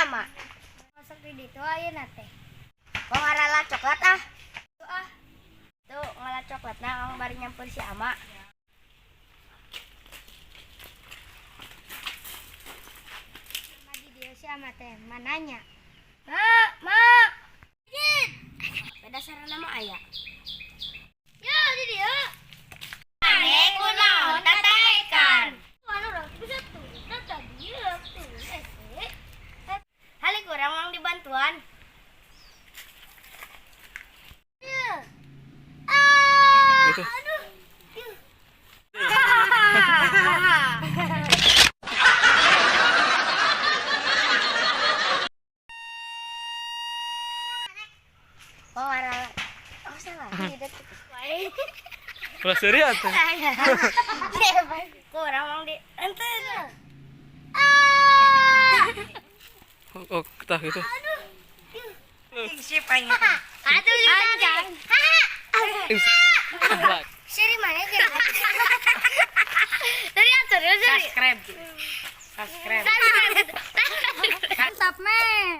ama? Masuk di ditu ayeuna teh. Kok ngarala coklat ah? Tuh ah. Tuh ngala coklatna ang bari nyampur si ama. Ma di dieu si ama teh mananya? Ma, ma. Beda sarana mah aya. Ya di dieu. Mane kunaon tataekan? Anu urang bisa tuh. Tadi tuh. Eh. Hali kurang mang dibantuan. Ya. Ah, Itu. aduh. Oh, ngarala. Oh, salah. Tidak. Ulah seuri atuh. Kurang mang di ente. Ah. Oh, tah gitu. Sip aing. Atuh anjang. Seri mana sih? Dari atur ya, seri. Subscribe. Subscribe. Mantap, me.